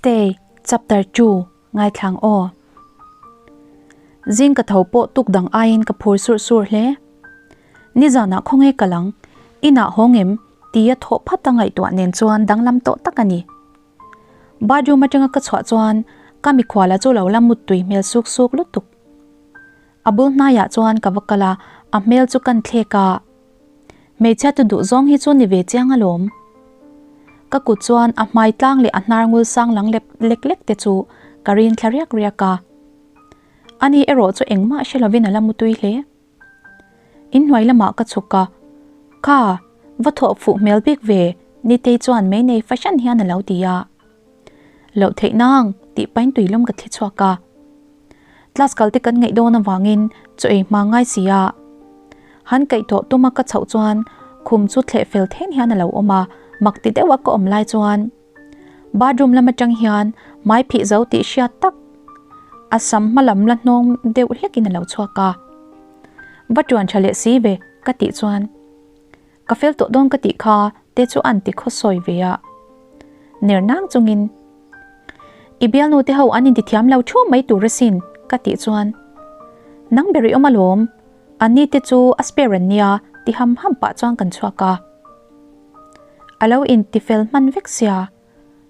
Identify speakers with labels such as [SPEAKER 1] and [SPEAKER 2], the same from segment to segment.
[SPEAKER 1] Stay, Chapter 2, Ngaithlang aw. Zing ka tho pawh tuk dang aiin ka phur surh sur hle. Nizanah khawnge ka lang, inah haw ngem tia thawh phat a ngaihtuah nen chuan danglam tawh tak a ni. Bathroom atanga ka chhuah chuan ka mikhuala chu lo la muttui hmel suk suk lutuk. A bul hnaiah chuan ka va kal a, a hmel chu kan thlek a. Hmeichhia tu duh zawng hi chu ni ve chiang alawm. Ka kut chuan a hmai tlang leh a hnar ngul sang lang lep lek lek te chu ka rin thla riak riak a. Ani erawh chu engmah hre lovin a la mutui hle. Inhnuai lamah ka chhuk a, Kha, va thawh fuh hmel bik ve, Nitei chuan mei nei fahran hian a lo ti a. Loh theih nang, tih pain tui lum ka thli chhuak a. Class kal te kan ngaih dawn avangin chaw ei hma ngai si a. Han kaih tawh tuma ka chhoh chuan khum chu thleh fel then hian a lo awm a, mak ti deuha ka awm lai chuan bathroom lam atang hian hmai phih zo tih hriat tak a sam hma lam la hnawng deuh hlekin a lo chhuak a. Va tuan tha leh si ve ka tih chuan Ka fel tawh dawn ka tih kha te chu an ti khaw sawi ve a. Ner nang chungin, I bialnu te ho an inti thiam lo thu mai tur asin ka tih chuan, Nang ber i awm alawm, anni te chu a spare an nia ti ham ham pah chuan kan chhuak a. A lo inti fel hman vek sia,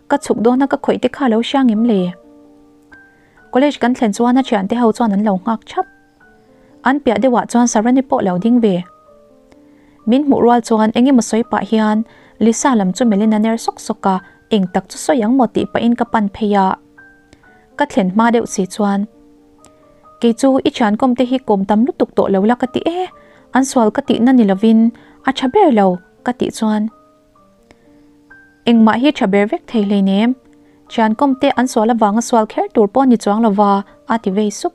[SPEAKER 1] ka chhuk dawna ka khawih te kha a lo hria ngem le? College kan thlen chuan a thiante ho chuan an lo nghak thap. An piah deuhah chuan Sarani pawh lo ding ve. Min hmuh rual chuan eng emaw sawi pah hian Lisa lam chu melhin a ner sawk sawk a, eng tak chu sawi ang maw tih pahin ka pan phei a. Ka thlen hma deuh si chuan, Kei chu i thian kawm te hi kawm tam lutuk tawh lo la ka ti e, an sual ka tihna ni lovin a tha ber lo ka tih chuan, Engmah hi tha ber vek thei hleinem, thian kawm te an sual avanga sual kher tur pawh ni chuang lova a ti vei sup.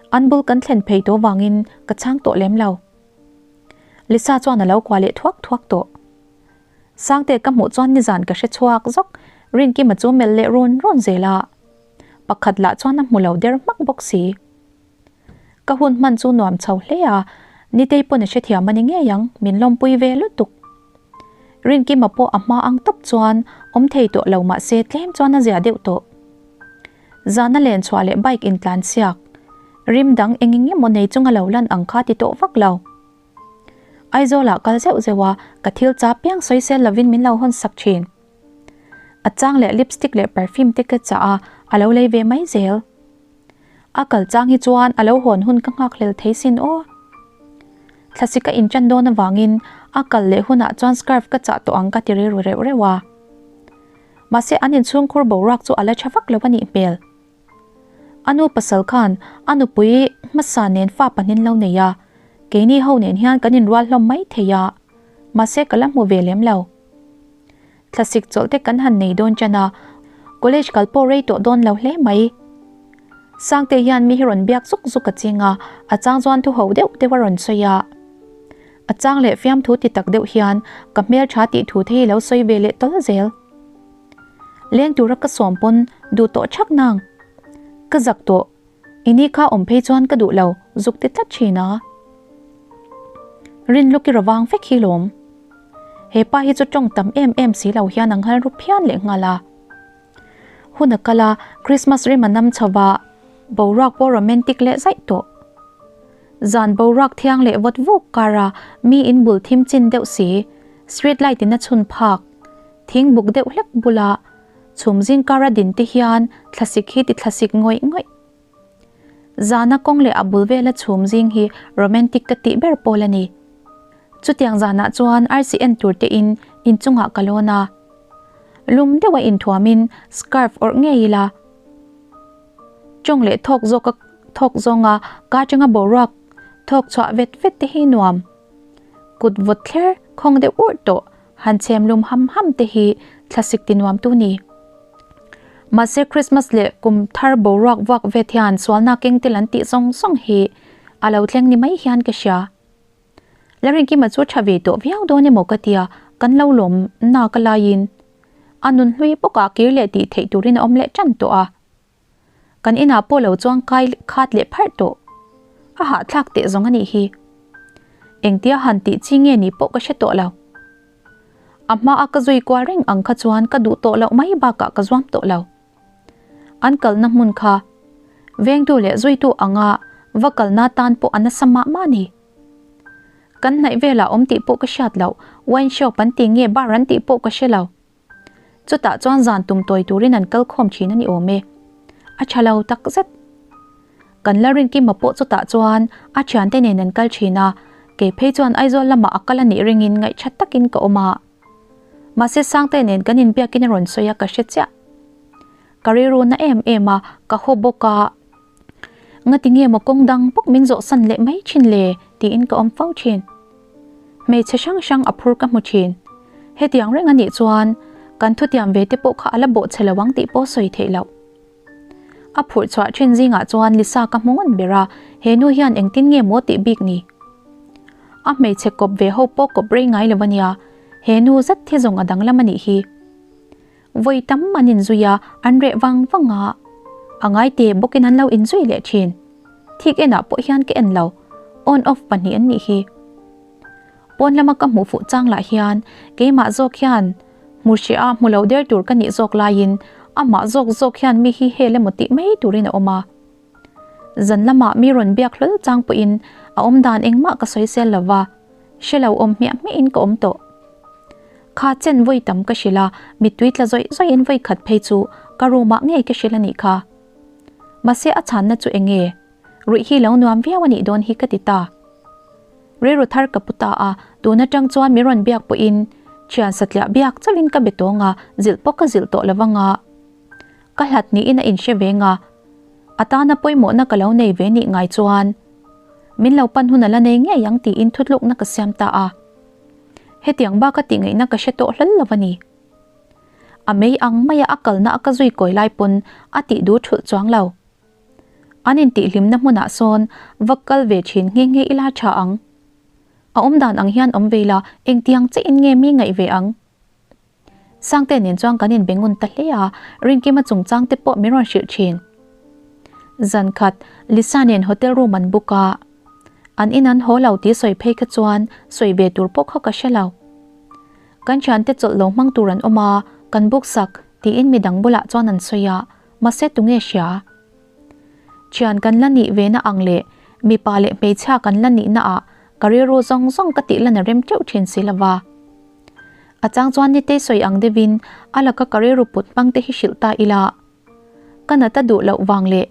[SPEAKER 1] An bul kan thlen phei tawh vangin ka chhang tawh lem lo. Lisa chuan a lo kuah leh thuak thuak tawh. Sangte ka hmuh chuan nizan ka hre chhuak zawk, Rinkima chu melh leh rawn rawn zel a. Pakhat lah chuan a hmu lo der hmak bawk si. Ka hun hman chu nuam chho hle a, Nitei pawn a hrethiam a ni ngei ang, min lawmpui ve lutuk. Rinkima pawh a hma ang tawp chuan awm thei tawh lo mahse tlem chuan a zia deuh tawh. Zana len chhuah leh bike intlan siak, rim dang eng eng emaw nei chunga lo lan ang kha ti tawh vak lo. Aizawlah kal zeuh zeuh a, ka thil cha piang sawi sel lovin min lo hawn sak thin. A chang leh lipstick leh perfume te ka chah a, a lo lei ve mai zel. A kal chang hi chuan a lo hawn hun ka nghak hlel thei sin aw. Thlasik a inchan dawn avangin a kal leh hunah chuan scarf ka chah tawh ang ka ti rilru reuh reuh a. Mahse an inchhungkhur boruak chu a la tha vak lo a nih hmel. A nu pasal khan a nupui hmasa nen fa pahnin lo nei a, keini ho nen hian kan inrual hlawm mai thei a, mahse ka la hmu ve lem lo. Thlasik chawlh te kan han nei dawn chan a, college kal pawh rei tawh dawn lo hle mai. Sangte hian mi hi rawn biak zuk zuk a ching a, a chang chuan thu ho deuh deuh a rawn sawi a. A chang leh fiamthu ti tak deuh hian ka hmeltha tih thu te hi lo sawi ve leh tawl zel. Leng tura ka sawm pawn duh tawh thak nang. Ka zak tawh, i ni kha awm phei chuan ka duh lo zuk ti tlat thin a. Rin luk i rawvang vek hi lawm. He pa hi chu tawng tam em em si lo hian a nghal ru phian leh nghal a. Hun a kal a, Christmas rim a nam chho va, boruak pawh romantic leh zaih tawh. Zan boruak thiang leh vawt vuk kara mi in bul thim chin deuh si, street light in a chhun phak, thing buk deuh hlek bula chhum zing kara din te hian thlasik hi ti thlasik ngawih ngawih. Zana kawng leh a bul vela chhum zing hi romantic ka tih ber pawl a ni. Chutiang zanah chuan arsi en tur te in inchungah ka lawn a. Lum deuha inthuamin scarf awrh ngei ila. Tawng leh thawk zawka thawk zawnga ka atanga boruak thawk chhuah vet vet te hi nuam. Kut vawt thler khawng deuh urh tawh han chhem lum ham ham te hi thlasik ti nuam tu ni. Mahse Christmas leh kum thar boruak vuak vet hian sualna keng tel an tih zawng zawng hi a lo thleng ni mai hian ka hria. Larinkima chu tha ve tawh viau dawn emaw ka tia, kan lo lawm nak a laiin a nun hlui bawkah kir leh tih theih turin a awm leh tan tawh a. Kan inah pawh lo chuang kai khat leh pharh tawh. A hahthlak teh zawng a nih hi. Engtia han tih chi nge nih pawh ka hre tawh lo. A hma a ka zui kual reng ang kha chuan ka duh tawh loh mai bakah ka zuam tawh lo. An kalna hmun kha vengtu leh zuitu anga va kalna tan pawh a nasa mah mah a ni. Kan hnaih velah awm tih pawh ka hriat loh, wine shop an ti nge bar an tih pawh ka hre lo. Chutah chuan zan tum tawi turin an kal khawm thin a ni awm e. A tha lo tak zet. Kan la Rinkima pawh chutah chuan a thiante nen an kal thin a, kei phei chuan Aizawl lamah a kal a nih ringin ngaihthat takin ka awm a. Mahse Sangte nen kan inbiakin a rawn sawi a ka hre chiah. Ka rilru na em em a, ka haw bawk a. Ngati nge maw kawng dang bawk min zawh san leh mai thin le tiin ka awm fo thin. Hmeichhe hrang hrang a phur ka hmu thin. Hetiang reng a nih chuan kan thutiam ve te pawh kha a la bawh chhe lo ang tih pawh sawi theih loh. A phurh chhuah thin zingah chuan Lisa ka hmu ngawn ber a, he nu hian engtin nge maw tih bik ni? A hmeichhe kawp ve ho pawh kawp rei ngai lo a nia, he nu zet hi zawng a danglam a nih hi. Vawi tam an inzui a, an reh vang vang a. A ngaite bawkin an lo inzui leh thin. Thik enah pawh hian ka en lo, on off pahnih an nih hi. Pawn lama ka hmuh fuh chang lah hian keimah zawk hian hmu hreh a hmu lo der tur ka nih zawk laiin amah zawk zawk hian mi hi hel emaw tih mai turin a awm a. Zan lamah mi rawn biak hlawl chang pawhin a awm dan engmah ka sawi sel lo va, hre lo awm hmiah hmiahin ka awm tawh. Kha chen vawi tam ka hrilh a, mittui tla zawih zawihin vawi khat phei chu ka room ah ngei ka hrilh a nih kha. Mahse a chhanna chu eng nge? Ruih hi lo nuam viau a nih dawn hi ka ti ta. Rilru thar ka pu ta a, tun atang chuan mi rawn biak pawhin thian satliah biak chauhin ka be tawng a, zilh pawh ka zilh tawh lo vang a. Ka hlat niin a inhre ve nga. A tana pawimawhna ka lo nei ve nih ngai chuan min lo pan hun a la nei ngei ang tiin thutlukna ka siam ta a. Hetiang baka tih ngaihna ka hre tawh hlal lo a ni. A mei ang maia a kalna a ka zui kawi lai pawn a tih duh thulh chuang lo. An intihhlimna hmunah sawn va kal ve thin nghe nghe ila tha ang. A awmdan ang hian awm ve ila engtiang chiahin nge mi ngaih ve ang? Sangte nen chuan kan inbe ngun ta hle a, Rinkima chungchang te pawh min rawn hrilh thin. Zan khat, Lisa nen hotel room an book a, an in an haw lo tih sawi phei kha chuan sawi ve tur pawh kha ka hre lo. Kan thiante chawlh lo hmang tur an awm a, kan book sak tiin midang bulah chuan an sawi a, mahse tunge hria? Thian kan la nih ve na ang leh mipa leh hmeichhia kan la nih na ah ka rilru zawng zawng ka tih lan a rem teuh thin si lova. A chang chuan nitei sawi ang deuhin a laka ka rilru put hmang te hi hrilh ta ila. Ka nata duh loh vang leh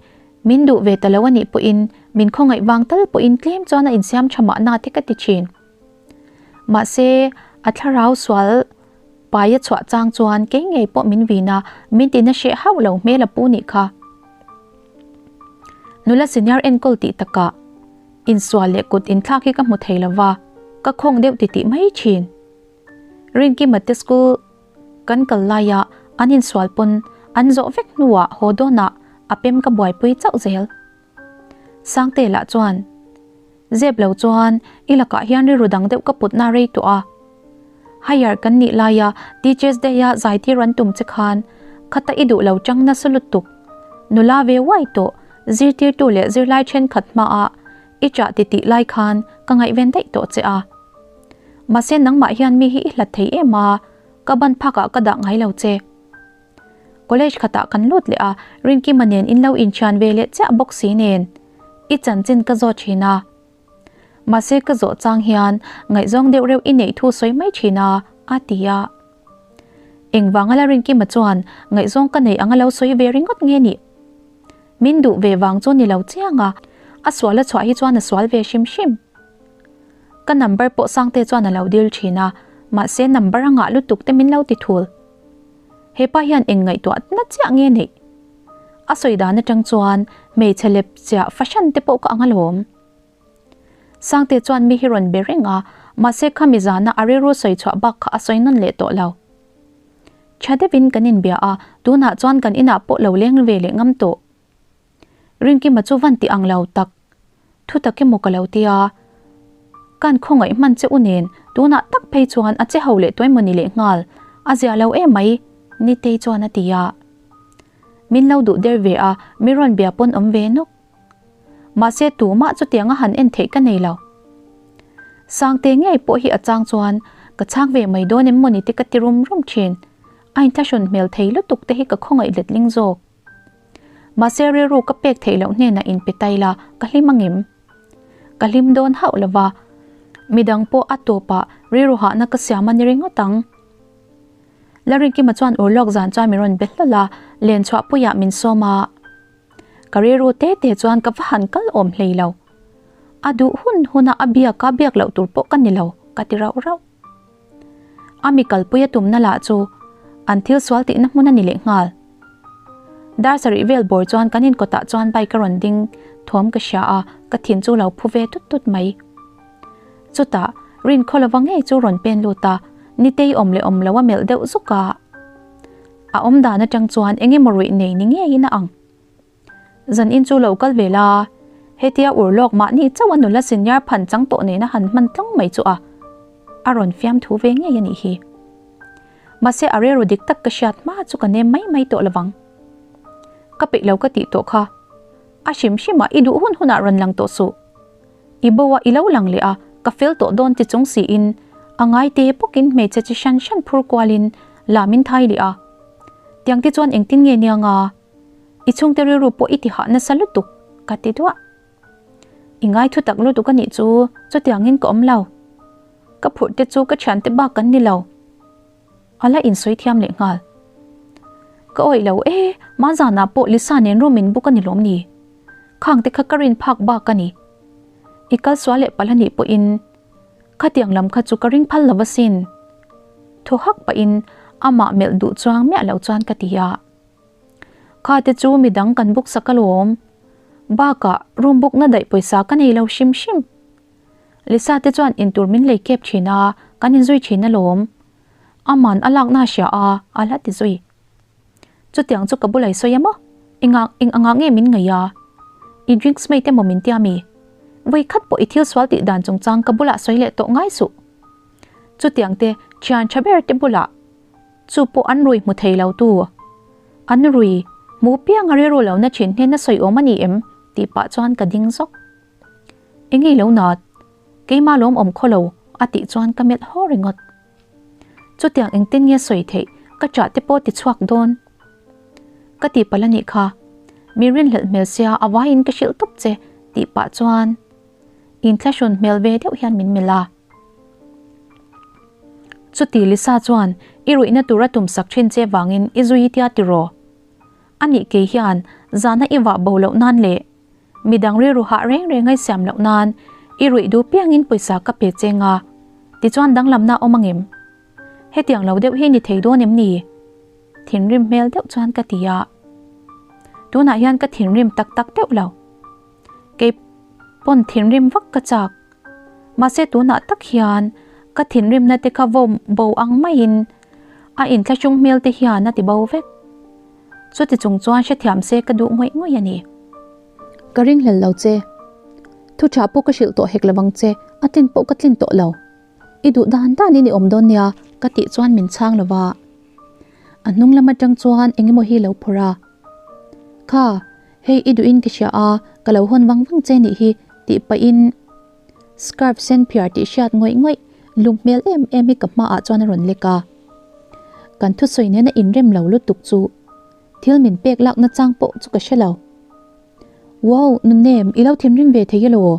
[SPEAKER 1] min duh ve ta lo a nih pawhin min khawngaih vang tal pawhin tlem chuan a insiam tha mahna te ka ti thin. Mahse a thlarau sual Pai a chhuah chang chuan kei ngei pawh min vin a, min tina hreh hauh lo hmel a pu nih kha. Nula senior enkawl tih takah insual leh kut inthlak hi ka hmu thei lo va, ka khawng deuh titih mai thin. Rinkima te school kan kal laia an insual pawn an zawh vek hnuah haw dawnah a pem ka buaipui chauh zel. Sangte lah chuan, Zep lo chuan i lakah hian rilru dang deuh ka putna rei tawh a. Higher kan nih laia Teachers Day-a zaitir an tum che khan khata i duh lo chang nasa lutuk. Nula ve uai tawh, zirtirtu leh zirlai thenkhat hmaah i chah ti tih lai khan ka ngaihven daih tawh che a. Mahse nangmah hian mi hi i hlat thei em a, ka ban phakah ka dah ngai lo che. College khatah kan lut leh a, Rinkima nen in lo inthian ve leh chiah bawk si nen i chanchin ka zawt thin a. Mahse ka zawh chang hian ngaihzawng deuh reuh i neih thu sawi mai thin a, a ti a. Engvanga la Rinkima chuan ngaihzawng ka neih anga lo sawi ve ringawt nge nih? Min duh ve vang chu ni lo chiang a, a sual a chhuah hi chuan a sual ve hrim hrim. Ka number pawh Sangte chuan a lo dil thin a, mahse number a ngah lutuk te min lo ti thul. Hepa hian eng ngaihtuah na chiah nge neih? A sawi dan atang chuan hmeichhe lep chiah fahran te pawh ka ang alawm. Sangte chuan mi hi rawn be reng a, mahse khami zana a rilru sawi chhuah bak kha a sawi nawn leh tawh lo. Tha deuhin kan inbia a, tunah chuan kan inah pawh lo leng ve leh ngam tawh. Rinkima chu van ti ang lo tak. Thu tak emaw ka lo ti a. Kan khawngaih hman che u nen tunah tak phei chuan a che ho leh tuai maw ni leh nghal. A zia lo em mai, Nitei chuan a ti a. Min lo duh der ve a, mi rawn bia pawn awm ve nawk. Mahse tumah chutianga han en theih ka nei lo. Sangte ngei pawh hi a chang chuan Ka chhang ve mai dawn em mawni te ka ti rum rum thin. A inthlahrun hmel thei lutuk te hi ka khawngaih letling zawk. Mahse rilru ka pek theih loh hnenah inpe tai la ka hlim angem? Ka hlim dawn hauh lo va, midang pawh a tawpah rilru hahna ka siam a ni ringawt ang. Larinkima chuan urlawk zan chuan min rawn be hlawl a, len chhuahpuiah min sawm a. Ka rilru te te chuan ka va han kal awm hlei lo. A duh hun huna a biak a biak loh tur pawh ka ni lo, ka ti rauh rauh. A mi kalpui a tumna lah chu an thil sual tihna hmun a ni leh nghal. Dar sarih vel bawr chuan kan inkawtah chuan bike a rawn ding thawm ka hria a, ka thin chu lo phu ve tut tut mai. Chutah, Rinkhawla lova ngei chu rawn pen lut a, Nitei awm leh awm lo a melh deuh zuk a. A awm dan atang chuan eng emaw ruih nei ni ngeiin a ang. Zan in chu lo kal ve la, hetia ur lawk mahni chauh a nula senior phan chang tawh nena han hman tlawng mai chu a, a rawn fiam thu ve ngei a nih hi. Mahse a rilru dik tak ka hriat hma chu ka nem mai mai tawh lovang. Ka peih lo ka tih tawh kha. A hrim hrim ah i duh hun hunah rawn lang tawh suh. I bo a i lo lang leh a, ka fel tawh dawn ti chung siin a ngai te bawkin hmeichhe chi hran hran phur kualin lam in thai leh a. Tiang te chuan engtin nge nia nga? I chhungte rilru pawh i ti hah nasa lutuk, ka ti duah. I ngai thu tak lutuk a nih chu, chutiangin ka awm lo. Ka phurh te chu ka thiante bak kan ni lo. A la insawi thiam leh nghal. Ka awih lo e, Mazana pawh Lisa nen room in book a ni lawm ni? Khang te kha ka rin phak bak a ni. I kal sual leh palh a nih pawhin khatiang lam kha chu ka ring phal lo asin. Thaw hak pahin amah melh duh chuang miah lo chuan ka ti a. Kha te chu midang kan book sak alawm. Bakah room book na daih pawisa ka nei lo hrim hrim. Lisa te chuan intur min lei kep thin a, kan inzui thin alawm. Aman a lakna hria a, a la ti zui. Chutiang chu ka bulai sawi a maw? Engah eng angah nge min ngaih a? I drinks mate emaw min tia mi? Vawi khat pawh i thil sual tih dan chungchang ka bulah sawi leh tawh ngai suh. Chutiang te thian tha ber te bulah chu pawh an rui hmu thei lo tu. An rui hmu piang a rilru lo na thin hnen a sawi awm a ni em? tih pah chuan ka ding zawk. Engei lo nat, keimah lawm awm khaw lo a tih chuan ka melh haw ringawt. Chutiang engtin nge sawi theih ka chah te pawh ti chhuak dawn. Ka tih palh a nih kha, mi rinhlelh hmel sia a vaiin ka hrilh tawp che tih pah chuan inthlahrun hmel ve deuh hian min melh a. Chuti Lisa chuan i ruihna tur a tumsak thin che vangin i zui tia tiraw? A nih kei hian zana i vah bo loh nan leh Midang rilru hah reng reng ai siam loh nan i ruih duh piangin pawisa ka pe cheng a, tichuan danglamna awm angem? Hetiang lo deuh hi ni thei dawn em ni? Thinrim hmel deuh chuan ka ti a. Tunah hian ka thinrim tak tak deuh lo. Kei pawn thinrim vak ka chak. Mahse tunah tak hian ka thinrimna te kha vawm bo ang maiin a inthlahrung hmel te hian a ti bo vek. Chuti chung chuan hrethiam se ka duh ngawih ngawih a ni. Ka ringhlel lo che. Thu tha pawh ka hrilh tawh hek lovang che, a tlin pawh ka tlin tawh lo. I duh dan danin i awm dawn nia ka tih chuan min chhang lo va. A hnung lam atang chuan eng emaw hi lo phawrh a. Kha, hei i duhin ka hria a, ka lo hawn vang vang che nih hi tih pahin scarf sen phiar tih hriat ngawih ngawih lum hmel em em hi ka hmaah chuan a rawn lek a. Kan thusawi nena inrem lo lutuk chu thil min pek lakna chang pawh chu ka hre lo. Wow, Nunnem, i lo thinrim ve thei elaw?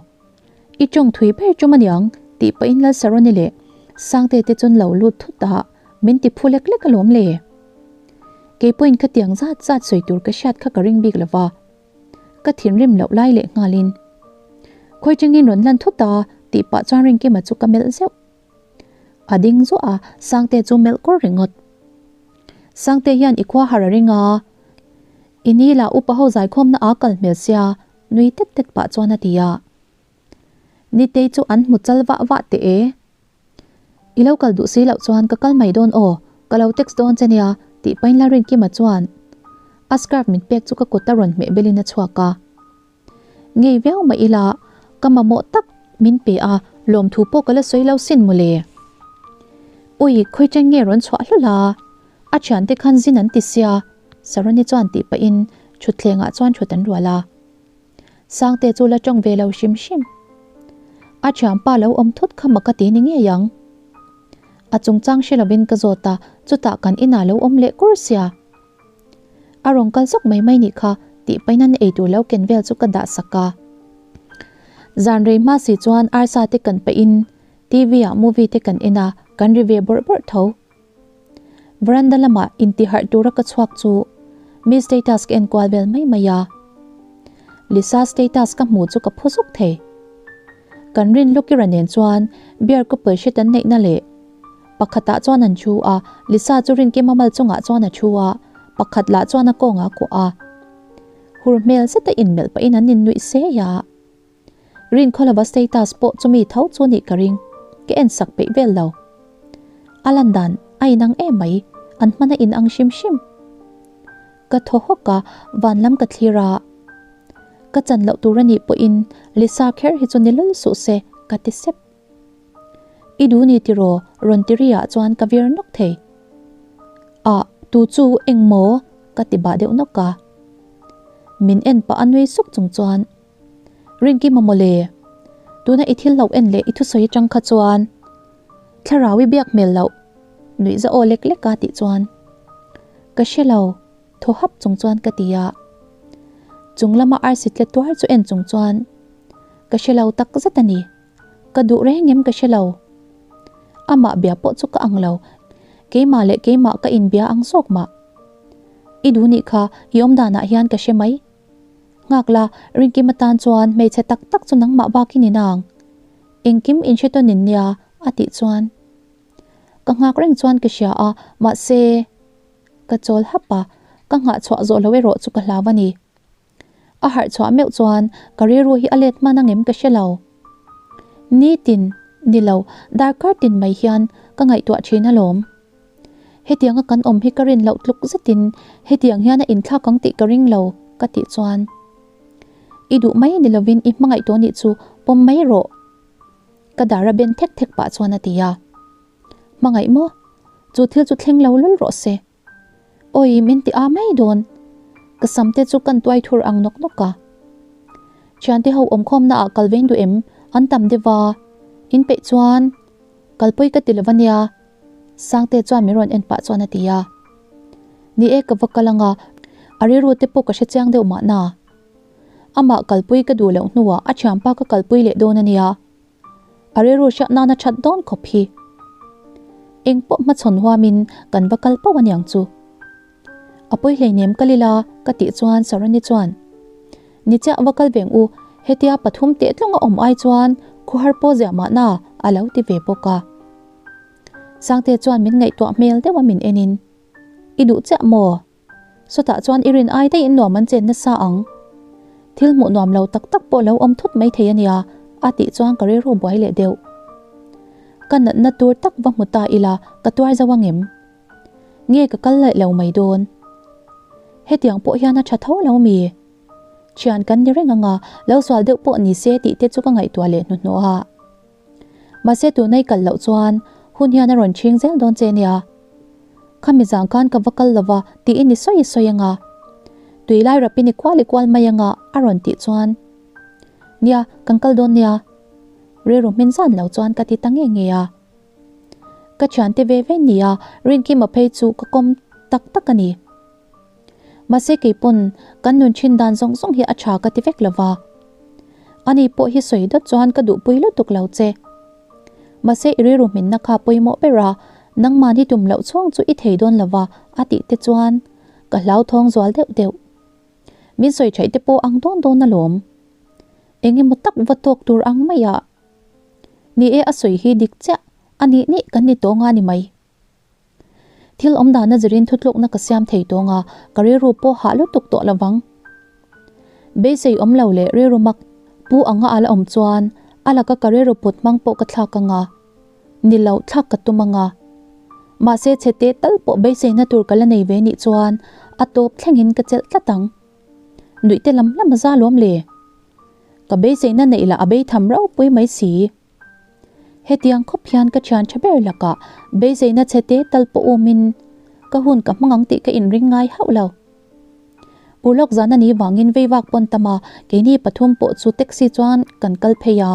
[SPEAKER 1] I tawng thui ber tum aniang tih pahin Lalsaroni leh Sangte te chuan lo lut thut a, min ti phu lek lek alawm le. Kei pawhin khatiang zat zat sawi tur ka hriat kha ka ring bik lova, ka thinrim loh lai leh nghalin. Khawi tangin rawn lan thut a tih pah chuan Rinkima chu ka melh zeuh. A ding zuah a, Sangte chu melh kawr ringawt. Sangte hian i khua har a ring a, i ni lah upa ho zaikhawmna aa kal hmel sia nui tet tet pah chuan a ti a. Nitei chu an hmu chal vah vah teh e. I lo kal duh si loh chuan ka kal mai dawn aw, ka lo text dawn che nia tih pain Lalrinkima chuan a scarf min pek chu ka kut a rawn hmeh belin a chhuak a. Ngei viau mah ila ka mamawh tak min pe a, lawmthu pawh ka la sawi lo sin mawle. Ui, khawi chen nge rawn chhuah hlawlh a? A thiante khan zin an ti sia, Saroni chuan tih pahin thutthlengah chuan thut an rual a. Sangte chu la tawng ve lo hrim hrim. A thianpa lo awm thut kha mak a ti ni ngei ang. A chungchang hre lovin ka zawt a, chutah kan inah lo awm leh kur sia. A rawn kal zawk mai mai nih kha tih pain an eitur lo ken vel chu ka dah sak a. Zan rei hma si chuan arsa te kan paih in TV ah movie te kan en a, kan ri ve bawrh bawrh tho. Veranda lamah intiharh tura ka chhuak chu mi status ka en kual vel mai mai a. Lisa status ka hmu chu ka phu zuk thei. Kan rin Lukira nen chuan beer couple hret an neihna leh pakhatah chuan an thu a, Lisa chu Rinkima mal chungah chuan a thu a, pakhat lah chuan a kawngah a kuah a. Hur hmel zeta inmelh pahin an innuih sei a. Rinkhawlova status pawh chumi tho chu nih ka ring, ka en sak peih vel lo. A lan dan a inang em mai, an hman a inang hrim hrim. Ka thaw hawk a, van lam ka thlir a. Ka chan loh tur a nih pawhin Lisa kher hi chu ni lul suh se, ka ti sep. I duh ni tiraw? rawn ti ri ah chuan ka vir nawk thei. Ah, tu chu eng maw? ka ti bah deuh nawk a. Min en pah a nui suk chung chuan, Rinkima mawle, tuna i thil lo en leh i thusawi atang kha chuan thlarau i biak hmel loh nuih za aw lek lek a tih chuan ka hre lo, thaw hap chung chuan ka ti a. Chung lama arsi tle tuar chu en chung chuan ka hre lo tak zet a ni. Ka duh reng em ka hre lo. Amah bia pawh chu ka ang lo, keimah leh keimah ka inbia ang zawk mah. I duh nih kha i awmdanah hian ka hre mai. Nghak la, Rinkim atan chuan hmeichhe tak tak chu nangmah bakin in ang. Engkim inhre tawn in nia a tih chuan ka nghak reng chuan ka hria a, mahse ka chawl hap a, ka nghah chhuah zawh lo erawh chu ka hlau a ni. A harh chhuah meuh chuan ka rilru hi a let hman angem ka hre lo. Nitin, ni lo, darkar tin mai hian ka ngaihtuah thin alawm. Hetianga kan awm hi ka rin loh tluk zetin hetiang hian a inthlak ang tih ka ring lo ka tih chuan I duh mai ni lovin i hmangaih tawh nih chu pawm mai rawh ka dar a ben thek thek pah chuan a ti a. Hmangaih maw? Chu thil chu thleng lo lul rawh se. Awi min ti a mai dawn. Ka sam te chu kan tuai thur ang nawk nawk a. Thiante ho awmkhawmna ah kal veng duh em? An tam deuh a. In peih chuan kalpui ka ti lo a nia. Sangte chuan min rawn en pah chuan a ti a. Ni e ka va kal ang a, a rilru te pawh ka hre chiang deuh mahna. Amah kalpui ka duh loh hnuah a thianpa ka kalpui leh dawn a nia. A rilru hriat nana that dawn khawp hi. Eng pawh hmachhawn huamin kan va kal pauh aniang chu. A pawi hleinem kal ila ka tih chuan Sarani chuan, Ni chiah va kal veng u, hetia pathum teh tlawng a awm ai chuan khuahar pawh ziah mahna a lo ti ve bawk a. Sangte chuan min ngaihtuah hmel deuh a min enin, I duh chiah maw? Sawtah chuan i rin ai daih in nuam an chen nasa ang. Thil hmuh nuam lo tak tak pawh lo awm thut mai thei a nia, a tih chuan ka rilru buai leh deuh. Ka natna tur tak va hmu ta ila ka tuar zo ang em? Nge ka kal leh lo mai dawn? Hetiang pawh hian a tha tho lo mi? Thian kan ni reng anga lo sual deuh pawh ni se tih te chu ka ngaihtuah leh hnuhnawh a. Mahse tuna i kal loh chuan hun hian a rawn chhing zel dawn che nia. Khami zang khan ka va kal lova tiin i sawi sawi anga. Tui lai rapin i kual i kual mai anga a rawn tih chuan Nia, kan kal dawn nia. Rilru hmin zan lo chuan ka ti ta nge nge a. Ka thiante ve ve nia, Rinkima phei chu ka kawm tak tak a ni. Mahse kei pawn kan nun thin dan zawng zawng hi a tha ka ti vek lova. Ani pawh hi sawi dawt chuan ka duhpui lutuk lo che. Mahse i rilru hminna kha pawimawh ber a, nangmahni tum loh chhawng chu i thei dawn lova a tih te chuan ka hlauthawng zual deuh deuh. Min sawi theih te pawh ang dawn dawn alawm. Eng emaw tak va tawk tur ang mai a. Ni e a sawi hi dik chiah a nih nih kan ni tawng a ni mai. Thil awm dana zirin thutlukna ka siam thei tawng a, ka rilru pawh hah lutuk tawh lo vang. Beisei awm lo leh rilru mak pu anga a la awm chuan a laka ka rilru put hmang pawh ka thlak anga, ni lo thlak ka tum anga. Mahse chhete tal pawh beiseina tur ka la nei ve nih chuan a tawp thlengin ka chelh tlat ang. Nuih te lam lam a za lawm le. Ka beiseina neih lah a beitham ropui mai si. Hetiang khawp hian ka thian tha ber lakah beiseina chhe te tal pawh umin ka hun ka hmang ang tih ka inring ngai hauh lo. Urlawk zan a nih vangin veivak pawn tam a, keini pathum pawh chu taxi chuan kan kal phei a.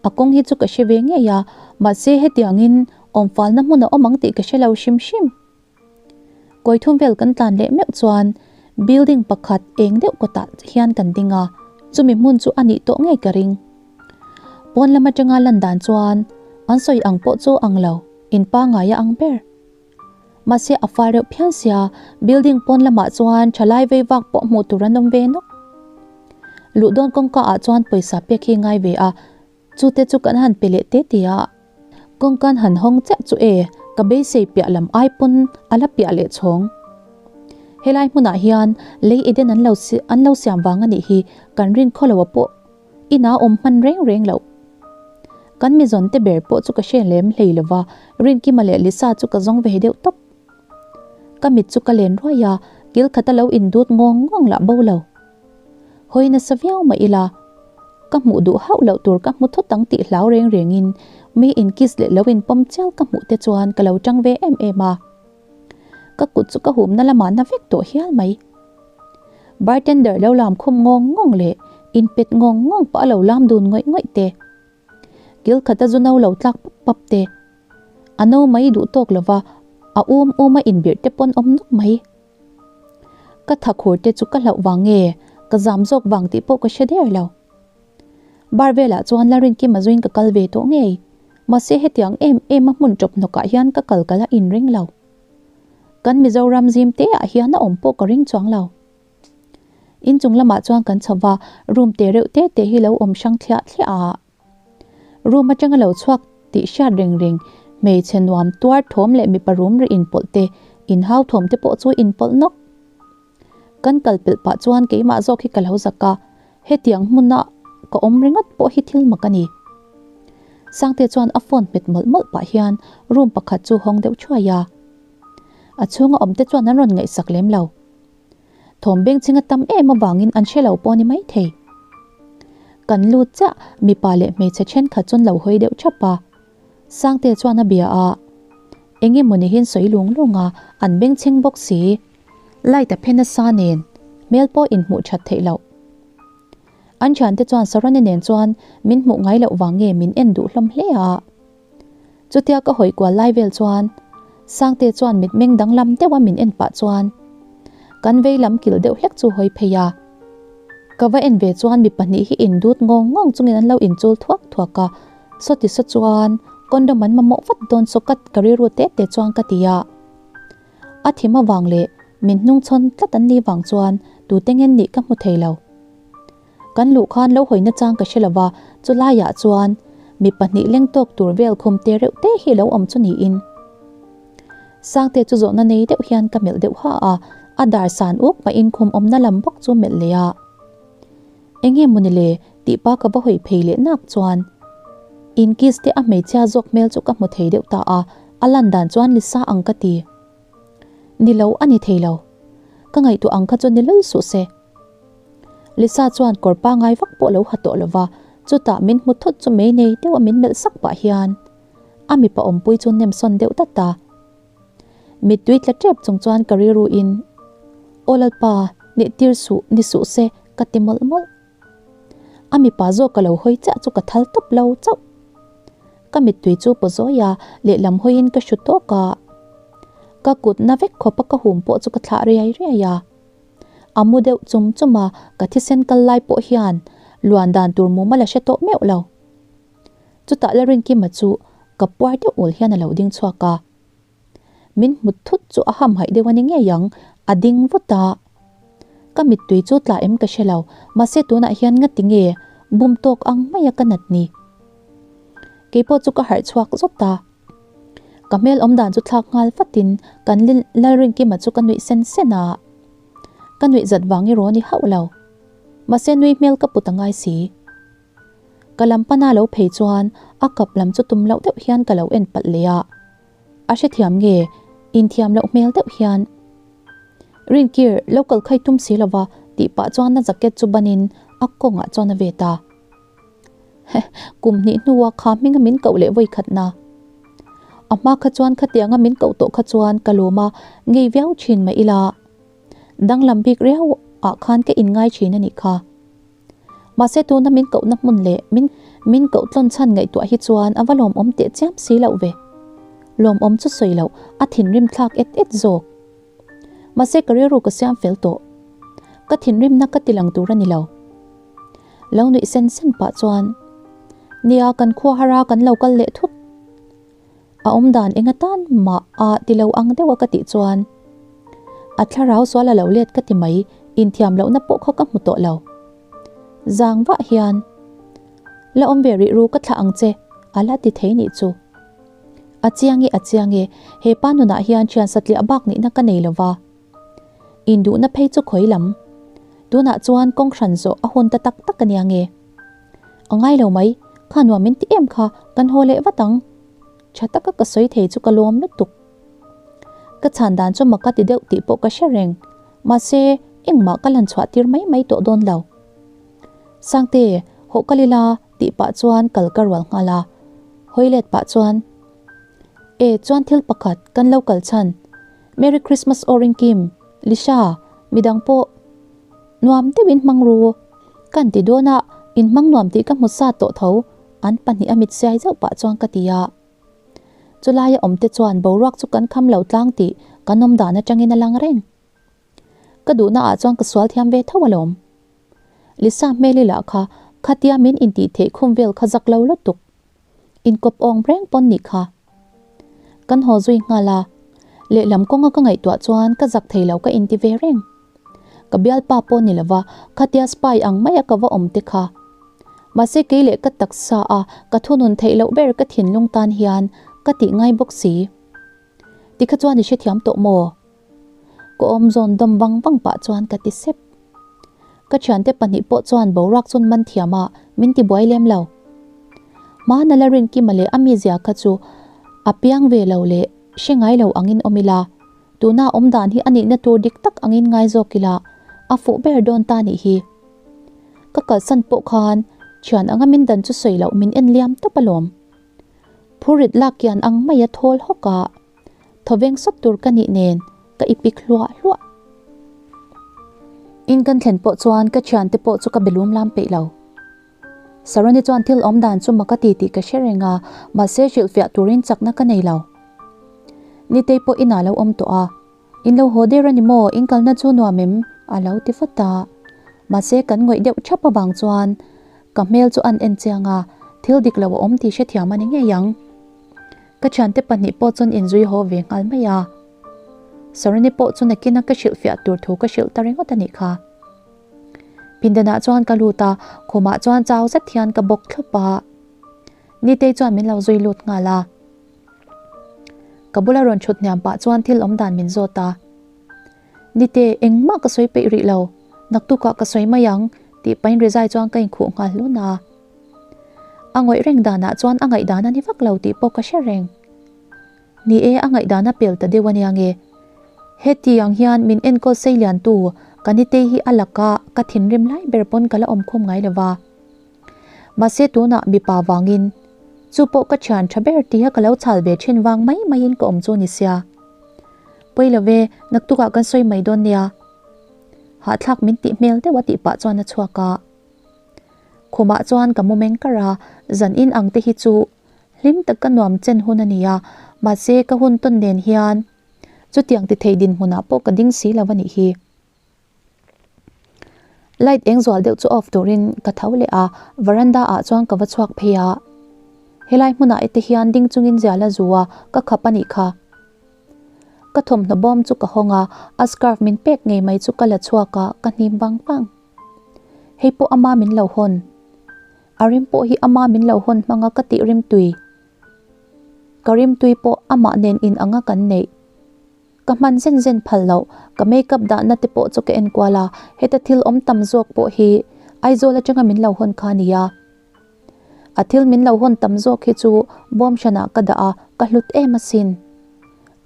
[SPEAKER 1] A kawng hi chu ka hre ve ngei a, mahse hetiangin Awm falna hmun a awm ang tih ka hre lo hrim hrim. Kawi thum vel kan tlan leh meuh chuan building pakhat eng deuh kawtah hian kan ding a, chumi hmun chu a nih tawh ngei ka ring. Pawn lam atanga lan dan chuan an sawi ang pawh chu ang lo, in pangngai a ang ber. Mahse a fal reuh phian sia, building pawn lamah chuan thalai vei vak pawh hmuh tur an awm ve nawk. Luh dawn kawngka ah chuan pawisa pek hi ngai ve a, Chute chu kan han pe leh te te a, kawngkan han hawng chiah chu e, ka beisei piah lam ai pawn a la piah leh chhawng. Helai hmunah hian lei Eden an lo an lo siam vang a nih hi kan rin khaw lo a pawh ina awm hman reng reng loh. Kan mizawn te ber pawh chu ka hre lem hlei lo va, Rinkima leh Lisa chu ka zawng ve deuh tawp. Ka mit chu ka len ruai a, kil khat a lo indut ngawng ngawng lah bo lo. Hawi nasa viau mah ila, ka hmuh duh hauh loh tur ka hmu thawt ang tih hlau reng rengin mi in kiss leh lo in pawm chial ka hmuh te chuan ka lo tang ve em em a. Ka kut chu ka humna lamah na vek tawh hial mai. Bartender lo lam khum ngawng ngawng leh in pet ngawng ngawng pah a lo lam dun ngawih ngawih te. Kil khata zu no lo tlak pap pap te. A no mai duh tawk lova a um um a inbirh te pawn awm nawk mai. Ka tha khur te chu ka hlauh vang nge, ka zam zawk vang tih pawh ka hre der lo. Bar velah chuan Larinkim a zuin ka kal ve tawh ngei, mahse hetiang em em a hmun ṭawp hnawkah hian ka kal ka la inring lo. Kan Mizoram zim te ah hian a awm pawh ka ring chuang lo. Inchung lamah chuan kan chho va, room te reuh te te hi lo awm hrang thliah thliah a. Room atanga lo chhuak tih hriat reng reng, hmeichhe nuam tuar thawm leh mipa rum ri inpawlh te, inhau thawm te pawh chu inpawlh nawk. Kan kal pelh pah chuan keimah zawk hi ka lo zak a, hetiang hmuna ka awm ringawt pawh hi thil mak a ni. Sangte chuan a phone hmet mawlh mawlh pah hian room pakhat chu hawng deuh thuai a. A chhunga awm te chuan an rawn ngaihsak lem lo. Thawm bengchhing a tam em avangin an hre lo pawh a ni maithei. Kan lut chiah, mipa leh hmeichhe thenkhat chuan lo hawi deuh thap a. Sangte chuan a bia a, Eng emaw ni hian sawi lung lung a, an bengchheng bawk si. Light a phe nasa nen, hmel pawh inhmuh that theih loh. An thiante chuan Saroni nen chuan min hmuh ngai loh vang nge min en duh hlawm hle a. Chutia ka hawi kual lai vel chuan Sangte chuan mitmeng danglam deuha min en pah chuan kan vei lam kil deuh hlek chu hawi phei a. Ka va en ve chuan mi pahnih hi indut ngawng ngawng chungin an lo inchul thuak thuak a, sawti saw chuan condom an mamawh vat dawn saw ka ka rilru te te chuan ka ti a. A thim avang leh min hnungchhawn tlat an nih vang chuan tute ngen nih ka hmu thei lo. Kan luh khan lo hawi nachang ka hre lova, chu laiah chuan mi pahnih leng tawk tur vel khum te reuh te hi lo awm chu niin. Sangte chu zawhna nei deuh hian ka melh deuh ha a, a dar san uk pahin khum awmna lam bawk chu melh leh a. Enge mawni le tih pa ka va hawi phei leh nak chuan in kiss te a hmeichhia zawk hmel chu ka hmu thei deuh ta a, a lan dan chuan Lisa ang ka ti. Ni lo a ni thei lo. Ka ngaihtuah ang kha chu ni lul suh se. Lisa chuan kawr pangai vak pawh lo ha tawh lova, chutah min hmu thut chu mei nei deuha min melh sak pah hian a mipa awmpui chu nem sawn deuh dat a. Mittui tla tep chung chuan ka rilru in, Aw Lalpa, nih tir suh, ni suh se, ka ti mawlh mawlh. A mipa zawk ka lo hawi chiah chu ka thal tawp lo chauh. Ka mittui chu paw zawi a, lehlam hawiin ka hru tawk a. Ka kut na vek khawpa ka hum pawh chu ka thlah riai riai a. A mu deuh chum chum a, ka thisen kal lai pawh hian luan dan tur mumal a hre tawh meuh lo. Chutah Larinkima chu ka puar deuh ul hian a lo ding chhuak a. Min hmu thut chu a hamhaih deuh a ni ngei ang, a ding vut a. Ka mittui chu tla em ka hre lo, mahse tunah hian ngati nge bum tawk ang maia ka nat ni. Keipawh chu ka harh chhuak zawt a. Ka hmel awm dan chu thlak nghal vatin kan Lalrinkima chu ka nuih sen sen a. Ka nuih zat vang erawh ni hauh lo. Mahse nui hmel ka put a ngai si. Ka lam pana lo phei chuan a kap lam chu tum loh deuh hian ka lo en palh leh a. A hrethiam nge inthiam loh hmel deuh hian Rinkir lo kal khai tum si lova tih pah chuan a jacket chu banin a kawngah chuan a vet a. Kum hnih hnua kha hminga min koh leh vawi khat na. A hma kha chuan khatianga min koh tawh kha chuan ka lawm a ngei viau thin mah ila. Danglam bik riau ah khan ka inngai thin a nih kha. Mahse tuna min kohna hmun leh min min koh tlawn chhan ngaihtuah hi chuan a va lawmawm teh chiam si loh ve. Lawmawm chu sawi loh, a thinrim thlak et et zawk. Mahse ka rilru ka siam fel tawh. Ka thinrimna ka ti lang tur a ni lo. Lo nuih sen sen pah chuan, Nia, kan khua hara kan lo kal leh thut. A awm dan eng atan mah a ti lo ang deuh a ka tih chuan, A thlarau sual a lo let ka ti mai, inthiam lohna pawh kha ka hmu tawh lo. Zang vah hian, La awm ve rih ru ka thlah ang che, a la ti thei nih chu. A chiang e, a chiang e, he pa nunah hian thian satliah bak nihna ka nei lo va. Induhna phei chu khawi lam. Tunah chuan kawng hran zawh a hun ta tak tak a nia nge. A ngai lo mai, kha nuam min ti em kha, kan haw leh vat ang. Tha taka ka sawi thei chu ka lawm lutuk. Ka chhan dan chu maka ti deuh tih pawh ka hre reng, mahse engmah ka lan chhuah tir mai mai tawh dawn lo. Sangte, hawh kal ila tih pah chuan kal ka rual nghal a, hawi let pah chuan, E, chuan thil pakhat kan lo kal chhan. Merry Christmas aw Rinkim, Lisha, midang pawh nuam deuhin hmang ru. Kan ti dawn a, in hmang nuam tih ka hmu sa tawh tho, an pahnih a mit siai zauh pah chuan ka ti a. Chulaia awmte chuan boruak chu kan kham lo tlang tih kan awm dan atangin a lang reng. Ka duhna ah chuan ka sual thiam ve tho alawm. Lisa hmeli lah kha khatia min intih theih khum vel kha zak lo lutuk. Inkawp awng reng pawn nih kha. Kan haw zui nghal a, lehlam kawnga ka ngaihtuah chuan ka zak thei lo ka inti ve reng. Ka bialpa pawh ni lova khatia spy ang maia ka va awm te kha. Mahse kei leh ka taksa a ka thunun theih loh ber ka thinlung tan hian ka tih ngai bawk si. Tikha chuan i hrethiam tawh maw? Ka awm zawn dawm vang vang pah chuan ka ti sep. Ka thiante pahnih pawh chuan boruak chun man thiam a min ti buai lem lo. Hmana la Rinkima leh a mizia kha chu a piang ve lo leh hre ngai lo angin awm ila, tuna awm dan hi a nihna tur dik tak angin ngai zawk ila a fuh ber dawn ta nih hi. Ka kalsan pawh khan thian anga min dan chu sawi loh min en liam tawp alawm. Phurit lak kian ang maia thawl hawk a. Thawveng sawp tur ka nih nen ka ipik hluah hluah. In kan thlen pawh chuan ka thiante pawh chu ka be lum lam peih lo. Saroni chuan thil awm dan chu mak a ti tih ka hre reng a, mahse hrilhfiah turin chakna ka nei lo. Nitei pawh inah lo awm tawh a, In lo haw der a ni maw, in kalna chu nuam em? a lo ti vat a. Mahse kan ngawih deuh thap avang chuan ka hmel chu an en chiang a, thil dik lo a awm tih hrethiam a ni ngei ang. Ka thiante pahnih pawh chuan inzui haw ve nghal mai a. Saroni pawh chu nakina ka hrilhfiah tur thu ka hrilh ta ringawt a nih kha. Pindanah chuan ka lut a, khumah chuan chau zet hian ka bawk thlawp a. Nitei chuan min lo zui lut nghal a. Ka bula rawn thut hniam pah chuan thil awm dan min zawt a. Nite, engmah ka sawi peih rih lo. Naktukah ka sawi mai ang, tih pahin rizai chuan ka inkhuh nghal hlun a. A ngawih reng danah chuan a ngaihdan a ni vak lo tih pawh ka hre reng. Ni e, a ngaihdan a pel ta deuh a nia nge. Heti ang hian min enkawl sei liantu ka nitei hi a laka ka thinrim lai ber pawn ka la awm khum ngai lo va. Mahse tunah mipa vangin chu pawh ka thian tha ber tiha ka lo chhal ve thin vang mai maiin ka awm chu ni sia. Pawi lo ve, naktukah kan sawi mai dawn nia. Hahthlak min tih hmel deuh a tih pah chuan a chhuak a. Khumah chuan ka mu meng kar a, zan in ang te hi chu hlim taka nuam chen hun a ni a, mahse ka hun tawn nen hian chutiang ti thei dinhmunah pawh ka ding si lo a nih hi. Light eng zual deuh chu off turin ka tho leh a, veranda ah chuan ka va chhuak phei a, helai hmunah te hian ding chungin zial a zu a, ka khap a nih kha. Ka thawmhnaw bawm chu ka hawng a, a scarf min pek ngei mai chu ka la chhuak a, ka hnim vang vang. Hei pawh ama min lo hawn. A rim pawh hi ama min lo hawn hmanga ka tih rim tui. Ka rim tui pawh amah nen in anga kan neih. Ka hman zen zen phal loh, ka makeup dahna te pawh chu ka en kual a, heta thil awm tam zawk pawh hi Aizawl atanga min lo hawn kha a nia. A thil min lo hawn tam zawk hi chu bawm hranah ka dah a, ka hlut em asin.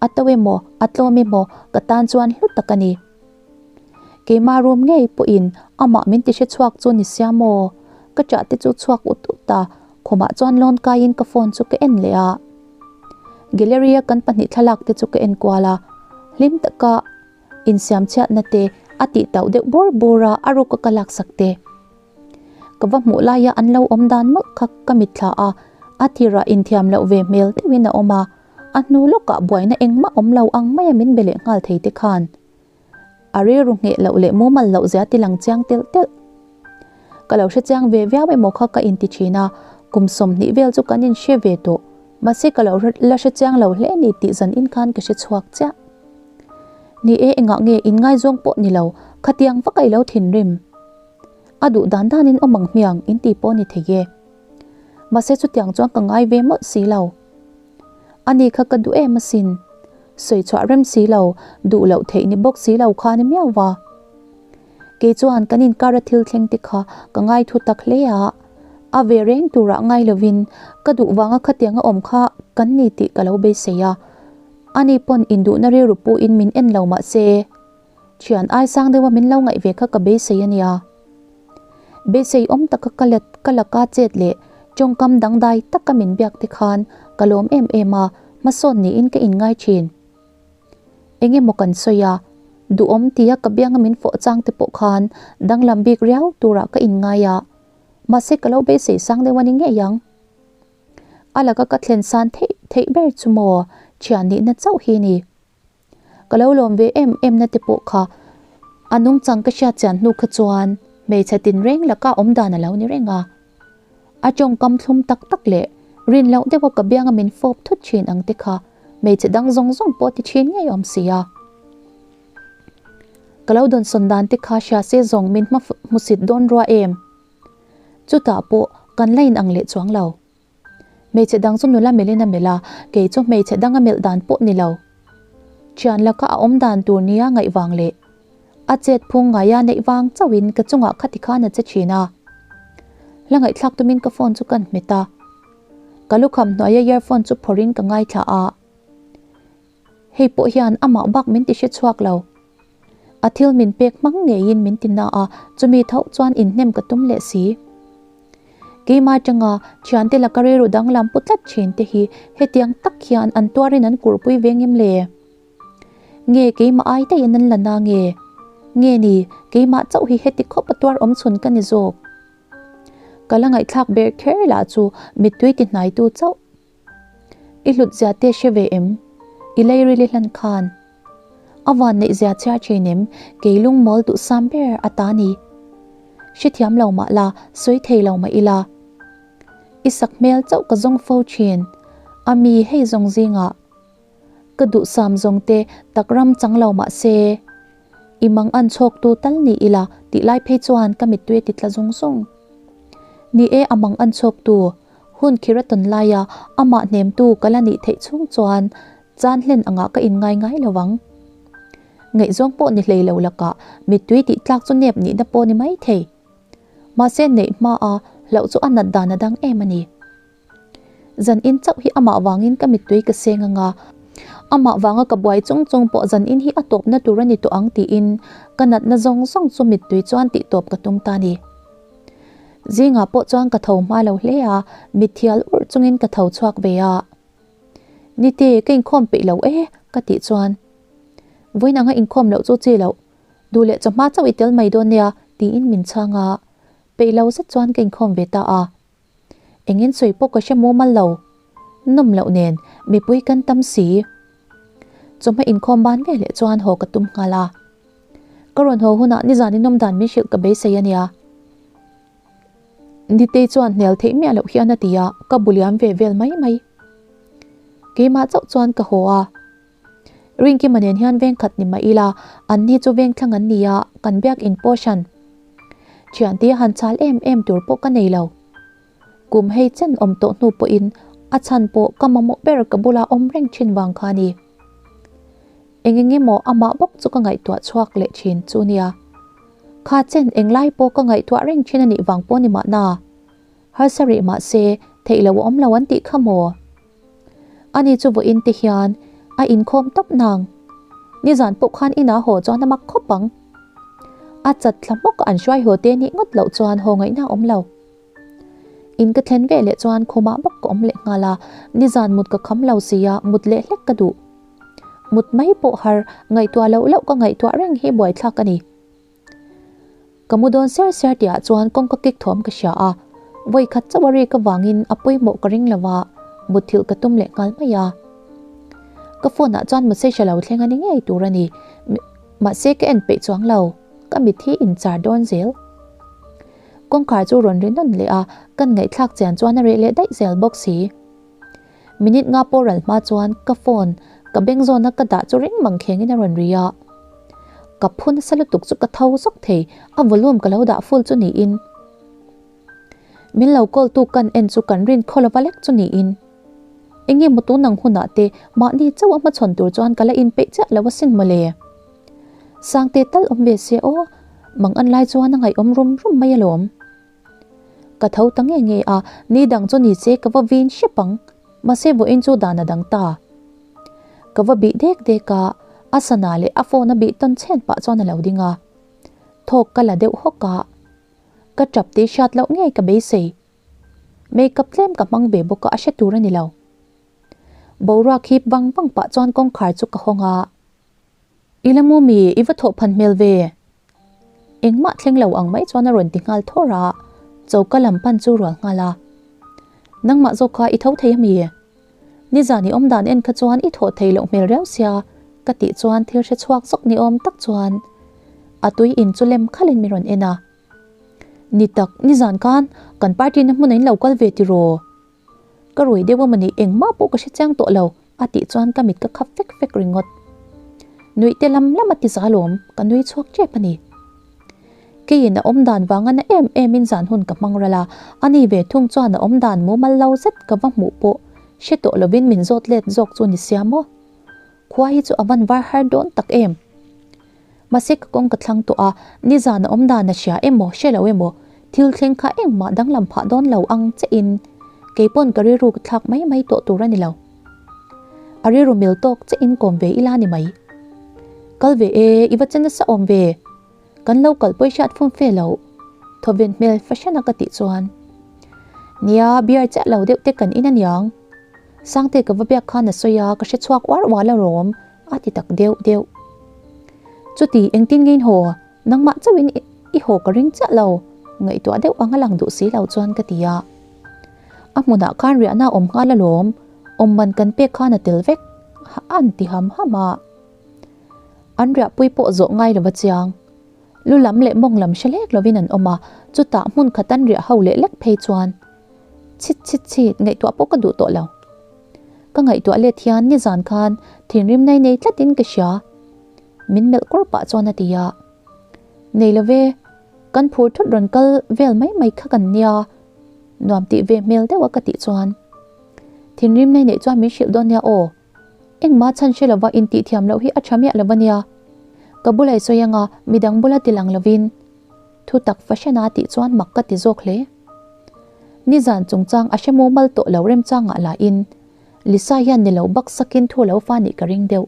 [SPEAKER 1] A to emaw, a tlawm emaw ka tan chuan hlu tak a ni. Keima room ngei pawhin amah min ti hre chhuak chu ni sia maw? Ka ṭah te chu chhuak ut ut a, khumah chuan lawn kaiin ka phone chu ka en leh a. Gallery a kan pahnih thlalak te chu ka en kual a, hlim taka insiam chhiatna te a tih tauh deuh bur bur a, a ruka ka laksak te. Ka va hmuh laia an lo awm dan mawlh kha ka mitthla a, a tirah inthiam loh ve hmel deuhin a awm a. A hnu lawkah buaina engmah awm lo ang maia min be leh nghal thei te khan a rilru ngheh loh leh mumal loh zia ti lang chiang telh telh. Ka lo hre chiang ve viau emaw kha ka inti thin a, kum 20 vel chu kan inhre ve tawh, mahse ka lo la hre chiang lo hle ni tih zan in khan ka hre chhuak chiah. Ni e, engah nge inngaizawng pawh ni lo, khatiang vak a i lo thinrim. A duh dan danin awm ang hmiang inti pawh ni thei e. Mahse chutiang chuan ka ngai ve mawlh si lo. Ani kha ka duh em asin. Sawi chhuah rem si lo, duh loh theih ni bawk si lo kha ni miau va. Kei chuan kan inkar a thil thleng te kha ka ngai thu tak hle a, a ve reng turah ngai lovin ka duh vanga khatiang a awm kha kan ni tih ka lo beisei a. Ani pawn induhna rilru puin min en lo mah se, thian ai sang deuha min lo ngaih ve kha ka beisei a nia. Beisei awm taka ka let ka laka chet leh tawngkam dangdai taka min biak te khan ka lawm em em a, hmasawn niin ka inngai thin. Eng emaw kan sawi a, duhawm tia ka bianga min fawh chang te pawh khan danglam bik riau turah ka inngai a, mahse ka lo beisei sang deuh a ni ngei ang. A laka ka thlen san theih theih ber chu maw thian nihna chauh hi ni. Ka lo lawm ve em em na te pawh kha a nungchang ka hriat chian hnu kha chuan hmeichhe tinreng laka awm dan a lo ni reng a. A tawngkam thlum tak tak leh rin loh deuha ka bianga min fawp thut thin ang te kha hmeichhe dang zawng zawng pawh ti thin ngei awm si a. Ka lo dawnsawn dan te kha hria se zawng min hma hmusit dawn rua em? Chutah pawh kan la inang leh chuang lo. Hmeichhe dang chu nula melhin a melh a, kei chu hmeichhe dang a melh dan pawh ni lo. Thian laka a awm dan tur nia ngaih vang leh a chet phung ngaia neih vang chauhin ka chungah khati khan a che thin a. Hla ngaihthlak tumin ka phone chu kan hmet a. Ka lukham hnuaia earphone chu phawrhin ka ngaithla a. Hei pawh hian amah bak min ti hre chhuak lo. A thil min pek hmang ngeiin min ti na a, chumi tho chuan inhnem ka tum leh si. Keimah atanga thiante laka rilru danglam pu tlat thin te hi hetiang tak hian an tuarin an kurhpui ve ngem le? Nge keimah ai daihin an la na nge? Nge ni, keimah chauh hi heti khawp a tuar awm chhun ka ni zawk? Ka la ngaihthlak ber kher lah chu mittui ti hnaitu chauh. I hlut zia te hre ve em? I lei rili hlan khan. A van neih zia chhiar thin em? Kei lungmawl duh sam ber a ta ni. Hrethiam lo mah la, sawi thei lo mah ila. I sak hmel chauh ka zawng fo thin. A mi hei zawng zingah. Ka duh sam zawng te tak ram chang lo mah se. I mang an chhawk tu tal ni ila tih lai phei chuan ka mittui a ti tla zung zung. Ni e a mang an chhawk tu. Hun khir a tawn laia amah hnemtu ka la nih theih chhung chuan chan hlen angah ka inngai ngai lo ang. Ngaihzawng pawh ni hlei lo lakah mittui tih tlak chu nep nihna pawh ni mai thei. Mahse neih hmaa hlauh chu a nat dan a dang em a ni. Zan in chauh hi amah vangin ka mittui ka seng anga, amah vanga ka buai chung chung pawh zan in hi a tawpna tur a ni tawh ang tiin ka natna zawng zawng chu mittui chuan tihtawp ka tum ta a ni. Zingah pawh chuan ka tho hma lo hle a, mithial urh chungin ka tho chhuak ve a. Nite, ka inkhawm peih lo e, ka tih chuan. Vawiin anga inkhawm loh chu chi loh, duh leh chawhma chauh i tel mai dawn nia, tiin min chhang a. Peih lo zet chuan ka inkhawm ve ta a. Engin sawi pawh ka hre mumal lo. Nawm loh nen, mipui kan tam si. Chawhma inkhawm ban ve leh chuan haw ka tum nghal a. Ka rawn haw hunah nizan in awm dan min hrilh ka beisei a nia. Nitei chuan hnial theih miah loh hian a ti a, ka bu liam ve vel mai mai. Keimah chauh chuan ka haw a. Rinkima nen hian veng khat ni mah ila, an ni chu veng thlang an ni a, kan biak in pawh hran. Thiante a han chal em em tur pawh ka nei lo. Kum hei chen awm tawh hnu pawhin a chhan pawh ka mamawh ber ka bula awm reng thin vang kha a ni. Eng eng emaw amah bawk chu ka ngaihtuah chhuak leh thin chu nia. Kha chen englai pawh ka ngaihtuah reng thin a nih vang pawh ni mahna. Harsa rih mah se theih lo a awm lo an tih kha maw? Ani chu vawiin te hian a inkhawm tawp nang. Nizan pawh khan inah haw chuan a mak khawp ang. A chat thla hmawk a an hruai haw te nih ngawt loh chuan haw ngaihna a awm lo. In ka thlen ve leh chuan khumah bawk ka awm leh nghal a, nizan mut ka kham lo sia mut leh hlek ka duh. Mut mai pawh har ngaihtuah loh loh ka ngaihtuah reng hi buaithlak a ni. Ka mu dawn siar siar tihah chuan kawngka kik thawm ka hria a, vawi khat chauh a rik avangin a pawimawh ka ring lo a, mutthilh ka tum leh nghal mai a. Ka phone ah chuan message a lo thleng a ni ngei tur a ni. Mahse ka en peih chuang lo, ka mit hi in char dawn zel. Kawngkhar chu rawn ri nawn leh a, kan ngaihthlak chian chuan a reh leh daih zel bawk si. Minute nga pawh ral hma chuan ka phone ka beng zawna ka dah chu ring mang khengin a rawn ri a. Ka phu nasa lutuk chu ka tho zawk thei, a volume ka lo dah full chu niin. Min lo call tu kan en chu kan rin khaw lova lek chu niin. Enge maw tun ang hunah te mahni chauh a hmachhawn tur chuan ka la inpeih chiah lo asin mawle. Sangte tal awm ve se aw, mang an lai chuan a ngaihawm rum rum mai alawm. Ka tho ta nge nge a, ni dang chu ni se ka va vin hrep ang, mahse vawiin chu dan a dang ta. Ka va bih dek dek a, a sana leh a phone a bih tawn chhen pah chuan a lo ding a. Thawk ka la deuh hawk a, ka tap tih hriat loh ngei ka beisei. Makeup tlem ka hmang ve bawk a, a hre tur a ni lo. Boruak hip vang vang pah chuan kawngkhar chu ka hawng a. I la mu mi, i va thawh phan hmel ve. Engmah thleng lo ang mai chuan a rawn ti nghal thawr a, choka lam pan chu rual nghal a. Nangmah zawk kha i tho thei ami? Nizan i awm dan en kha chuan i thawh thei loh hmel riau sia ka tih chuan thil hre chhuak zawk ni awm tak chuan a tui in chu lem khalin mi rawn en a. Ni tak, nizan khan kan party na hmun a in lo kal ve tiraw? Ka rui deuh a mawni engmah pawh ka hre chiang tawh lo a tih chuan ka mit ka khap fek fek ringawt. Nuih te lam lam a ti za alawm, ka nui chhuak tep a ni. Keiin a awm dan vanga na em em in zan hun ka hmang ral a, ani ve thung chuan a awm dan mumal lo zet ka va hmuh pawh hre tawh lovin min zawt let zawk chu ni sia maw? Khua hi chu a van var har dawn tak em? Mahse ka kawng ka thlang tawh a, nizan a awm dan a hria emaw hre lo emaw thil thleng kha engmah danglam phah dawn lo ang che in keipawn ka rilru ka thlak mai mai tawh tur a ni lo. A rilru mil tawk che in kawm ve ila ni mai. Kal ve e, i va che nasa awm ve. Kan lo kal pawi hriat fum fe lo. Thawven hmel fahran a ka tih chuan. Nia, beer chiah lo deuh te kan in aniang. Sangte ka va biak khan a sawi a, ka hre chhuak uar ual a rawm. A ti tak deuh deuh. Chuti engtin nge in haw? Nangmah chauhin i haw ka ring chiah lo, ngaihtuah deuh ang a lang duh si lo chuan ka ti a. A hmunah khan riahna a awm nghal alawm, awm man kan pek khan a tel vek, an ti ham ham a. An riahpui pawh zawh ngai lova chiang. Lu lam leh mawng lam hre lek lovin an awm a, chutah hmun khat an riah ho leh lek phei chuan chhit chhit chhit ngaihtuah pawh ka duh tawh lo. Ka ngaihtuah let hian nizan khan thinrim nei nei tlatin ka hria. Min melh kur pah chuan a ti a. Nei lo ve, kan phur thut rawn kal vel mai mai kha kan nia, nuam tih ve hmel deuh a ka tih chuan. Thinrim nei neih chuan min hrilh dawn nia aw. Engmah chhan hre lova intih thiam loh hi a tha miah lo a nia. Ka bula i sawi anga midang bula ti lang lovin thu tak fahran a tih chuan mak ka ti zawk hle. Nizan chungchang a hre mumal tawh lo remchangah lahin Lisa hian ni lo bak sakin thu lo fa nih ka ring deuh.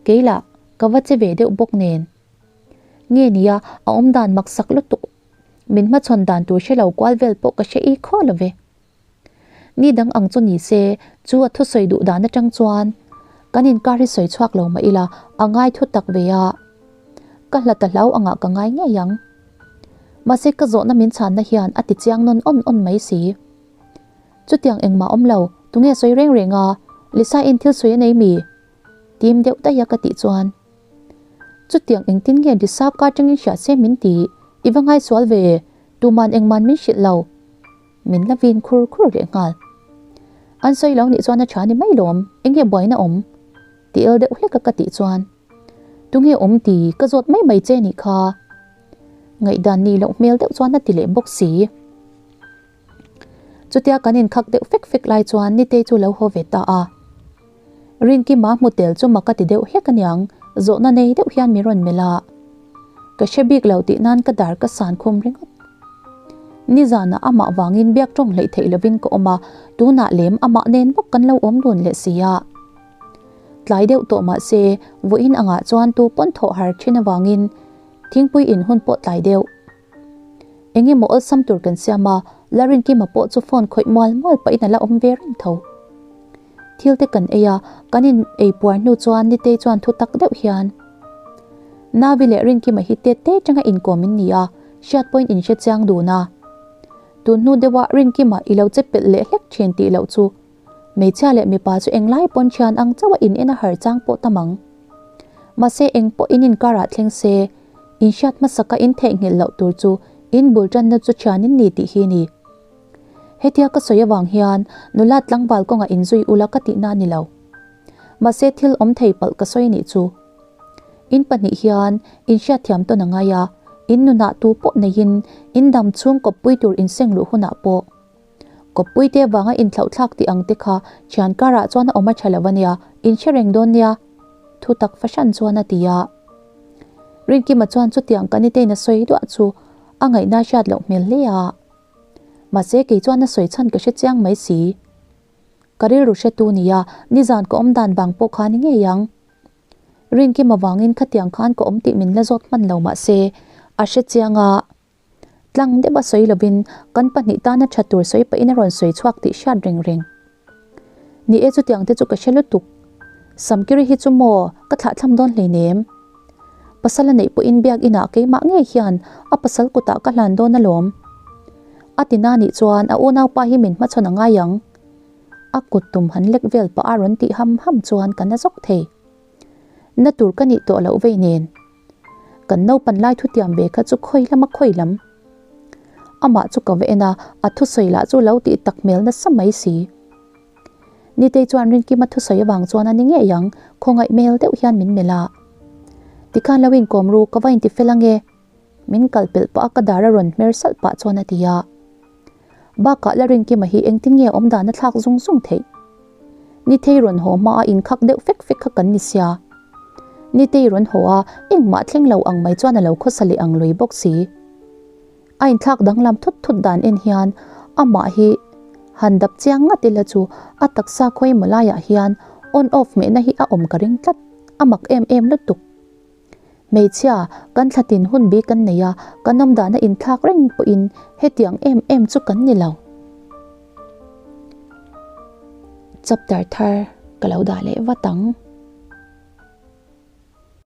[SPEAKER 1] Kei lah ka va che ve deuh bawk nen. Nge nia a awmdan mak sak lutuk min hmachhawn dan tur hre lo kual vel pawh ka hre i khaw lo ve. Ni dang ang chu ni se, chu a thusawi duh dan atang chuan kan inkar hi sawi chhuak lo mah ila, a ngai thu tak ve a. Ka hla ta hlau angah ka ngai ngei ang. Mahse ka zawhna min chhanna hian a ti chiang nawn awn awn mai si. Chutiang engmah awm lo, tunge sawi reng reng a, Lisa in thil sawi a nei mi? Tim deuh daih a ka tih chuan. Chutiang engtin nge Lisa ka atangin hria se min ti, i va ngaisual ve, tuman engman min hrilh lo. Min la vin khur khur leh nghal. An sawi lo nih chuan a tha ni mai lawm, enge buaina awm? Ti el deuh hlek a ka tih chuan, Tunge awm ti ka zawt mai mai che nih kha. Ngaihdan nih loh hmel deuh chuan a ti leh bawk si. Chutia kan inkhak deuh fek fek lai chuan Nitei chu lo haw ve ta a. Rinkima hmu tel chu mak a ti deuh hlek aniang, zawhna nei deuh hian min rawn melh a. Ka hre bik lo tih nan ka dar ka san khum ringawt. Nizanah amah vangin biak tawng hleih theih lovin ka awm a, tunah lem amah nen bawk kan lo awm dun leh si a. Tlai deuh tawh mah se, vawiin angah chuan tu pawn thawh har thin avangin thingpui in hun pawh tlai deuh. Eng emaw awlsam tur kan siam a, Larinkima pawh chu phone khawih mual mual pahin a la awm ve reng tho. Thil te kan ei a, kan in ei puar hnu chuan Nitei chuan thu tak deuh hian, Navi leh Rinkima hi tet te atanga inkawm in ni a, hriat pawhin in hre chiang dun a. Tun hnu deuha Rinkima i lo che pelh leh hlek thin tih loh chu. Hmeichhia leh mipa chu englai pawn thian ang chauh a in en a har chang pawh tam ang. Mahse eng pawh in inkarah thleng se, in hriat hmasaka in theihnghilh loh tur chu in bul tanna chu thian in ni tih hi ni. Hetia ka sawi avang hian nula tlangval kawngah inzui ula ka tihna a ni lo. Mahse thil awm thei palh ka sawi nih chu. In pahnih hian in hriatthiam tawn a ngai a, in nunah tu pawh neiin in dam chhung kawppui tur in seng luh hunah pawh kawppui te vanga inthlauh thlak tih ang te kha thian karah chuan a awm a tha lo a nia, in hre reng dawn nia, thu tak fahran chuan a ti a. Rinkima chuan chutiang ka nitein a sawi duah chu a ngaihna hriat loh hmel hle a. Mahse kei chuan a sawi chhan ka hre chiang mai si. Ka rilru hretu nia, nizan ka awm dan vang pawh kha ni ngei ang. Rinkima vangin khatiang khan ka awm tih min la zawt hman lo mahse a hre chiang a. Tlang deuh a sawi lovin kan pahnih tana tha tur sawi pahin a rawn sawi chhuak tih hriat reng reng. Ni e chutiang te chu ka hre lutuk. Samkiri hi chu maw ka thlah thlam dawn hleinem. Pasal a neih pawhin biak inah keimah ngei hian a pasal kutah ka hlan dawn alawm. A ti na nih chuan a unaupa hi min hmachhawn a ngai ang. A kut tum han lek vel pah a rawn tih ham ham chuan ka na zawk thei. Na tur ka nih tawh loh vei nen. Kan naupan lai thutiam ve kha chu khawi lama khawi lam. Amah chu ka va en a, a thusawi lah chu lo tih tak hmel nasa mai si. Nitei chuan Rinkima thusawi avang chuan a ni ngei ang, khawngaih hmel deuh hian min melh a. Tikhan lo inkawm ru, ka va inti fel ange. Min kal pelh pah a ka dar a rawn hmer salh pah chuan a ti a. Bakah la Rinkima hi engtin nge awm dan a thlak zung zung theih? Nitei rawn haw hma a inkhak deuh fek fek kha kan ni sia. Nitei rawn haw a, engmah thleng lo ang mai chuan a lo khawsa leh ang lui bawk si. A inthlak danglam thut thut dan en hian amah hi han dap chiang ngat ila chu a taksa khawi maw laiah hian on off mehna hi a awm ka ring tlat, a mak em em lutuk. Hmeichhia, kan thlatin hun bi kan nei a, kan awm dana inthlak reng pawhin hetiang em em chu kan ni lo. Chapter thar ka lo dah leh vat ang.